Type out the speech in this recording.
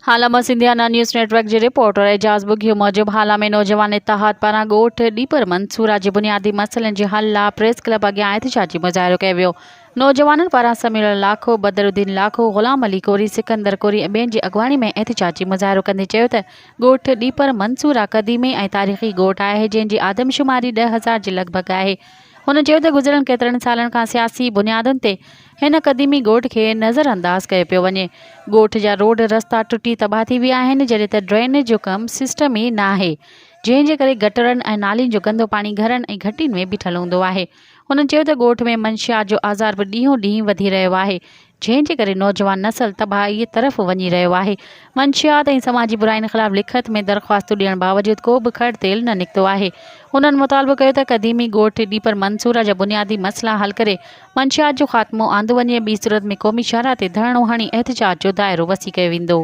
هالا مان Sindhiana news net work جي reporter Ejaz Bughio موجب هالا ۾ نوجوان اتحاد پاران ڳوٺ ڏيپر منصوره جي بنيادي مسئلن جي حل لا پريس ڪلب اڳيان احتجاجي مظاهرو ڪيو ويو. نوجوانن پاران سميع الله لاکو، بدر الدين لاکو، غلام علي ڪوري، سڪندر ڪوري ۽ ٻين جي اڳواڻي ۾ احتجاجي مظاهرو ڪندي چيو ته ڳوٺ ڏيپر منصوره قديمي ۽ تاريخي ڳوٺ آهي جنهن جي آدمشماري 10,000 جي لڳ ڀڳ آهي. هن چيو ته گذريل ڪيترن سالن کان سياسي بنيادن تي هن قديمي ڳوٺ کي نظر انداز ڪيو پيو وڃي، ڳوٺ جا روڊ رستا ٽٽي تباهه ٿي ويا آهن، جڏهن ته ڊرينيج جو ڪم سسٽم ئي ناهي، جنهن جي ڪري گٽرن ۽ نالين جو گندو پاڻي گهرن ۽ گهٽين ۾ بيٺل هوندو آهي. هن چيو ته ڳوٺ ۾ منشيات جو آزار به ڏينهون ڏينهن وڌي رهيو آهي، جنهن جي ڪري نوجوان نسل تباهيء طرف وڃي رهيو آهي. منشيات ۽ سماجي براين خلاف لکت ۾ درخواستون ڏيڻ باوجود ڪو به کڙ تيل نه نڪتو آهي. هنن مطالبو ڪيو ته قديمي ڳوٺ ڏيپر منصوره جا بنيادي مسئلا حل ڪري منشيات جو خاتمو آندو وڃي ٻي صورت ۾ قومي شاهراهه تي ڌرڻو هڻي احتجاج جو دائرو وسيع ڪيو ويندو.